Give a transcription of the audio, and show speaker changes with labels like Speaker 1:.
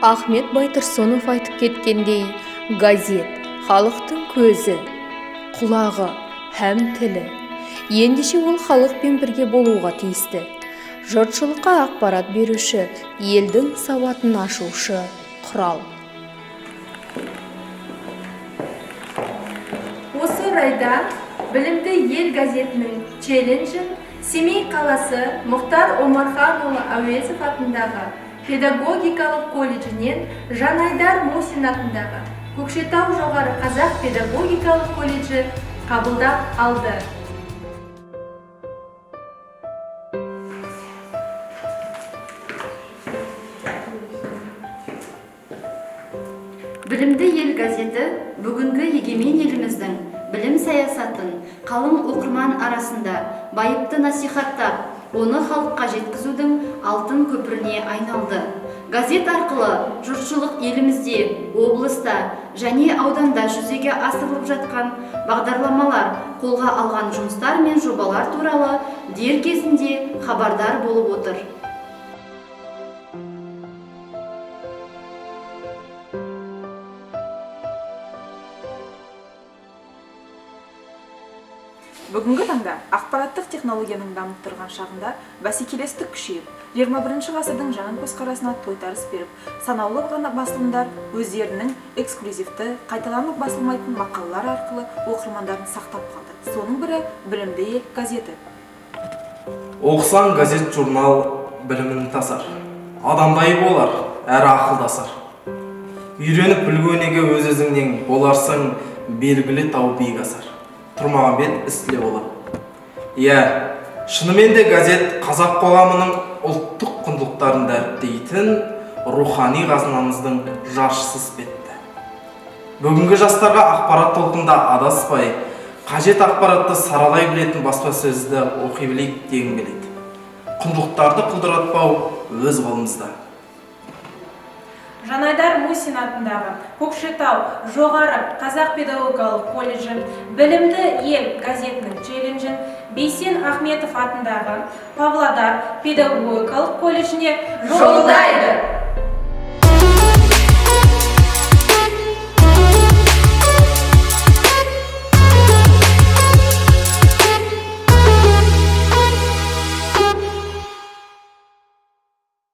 Speaker 1: Ахмет Байтұрсынов айтып кеткендей, газет халықтың көзі, құлағы һәм тілі. Ендеше ол халықпен бірге болуға тиісті. Жұртшылыққа ақпарат беруші, елдің сауатын ашушы құрал.
Speaker 2: Осы орайда Білімді ел газетінің челленджін Семей қаласы Мұхтар Омарханұлы Әуезов атындағы педагогикалық колледжінен Жанайдар Мусин атындағы Көкшетау жоғары қазақ педагогикалық колледжі қабылдап алды.
Speaker 3: Білімді ел газеті бүгінгі егемен еліміздің білім саясатын қалың оқырман арасында байыпты насихаттап, оны халыққа жеткізудің алтын көпіріне айналды. Газет арқылы жұртшылық елімізде, облыста және ауданда жүзеге асырылып жатқан бағдарламалар, қолға алған жұмыстар мен жобалар туралы дер кезінде хабардар болып отыр.
Speaker 4: Бүгінгі таңда ақпараттық технологияның дамып тұрған шағында бәсекелестік күшейіп, 21 ғасырдың жаңа көзқарасына тойтарыс беріп, санаулы ғана басылымдар өздерінің эксклюзивті, қайталанып басылмайтын мақалалар арқылы оқырмандарын сақтап қалды. Соның бірі Білімді ел газеті.
Speaker 5: Оқысаң газет, журнал білімін тасар, адамдай болар, әрі ақылдасар. Үйреніп білгі өнеге өз-өзіңнен боларсың, белгілі тау биік асар. Тұрмағанбет іс тіле бола. Иә, шынымен де газет қазақ қоғамының ұлттық құндылықтарын дәріптейтін рухани қазынамыздың жаршысы іспетті. Бүгінгі жастарға ақпарат толқында адаспай, қажет ақпаратты саралай білетін баспасөзді оқи білейік дегім келеді. Құндылықтарды құлдыратпау өз қолымызда.
Speaker 6: Жанайдар Мусин атындағы Көкшетау жоғары қазақ педагогикалық колледжі Білімді ел газетінің челленджін Бейсен Ахметов атындағы Павлодар педагогикалық колледжіне жолдайды.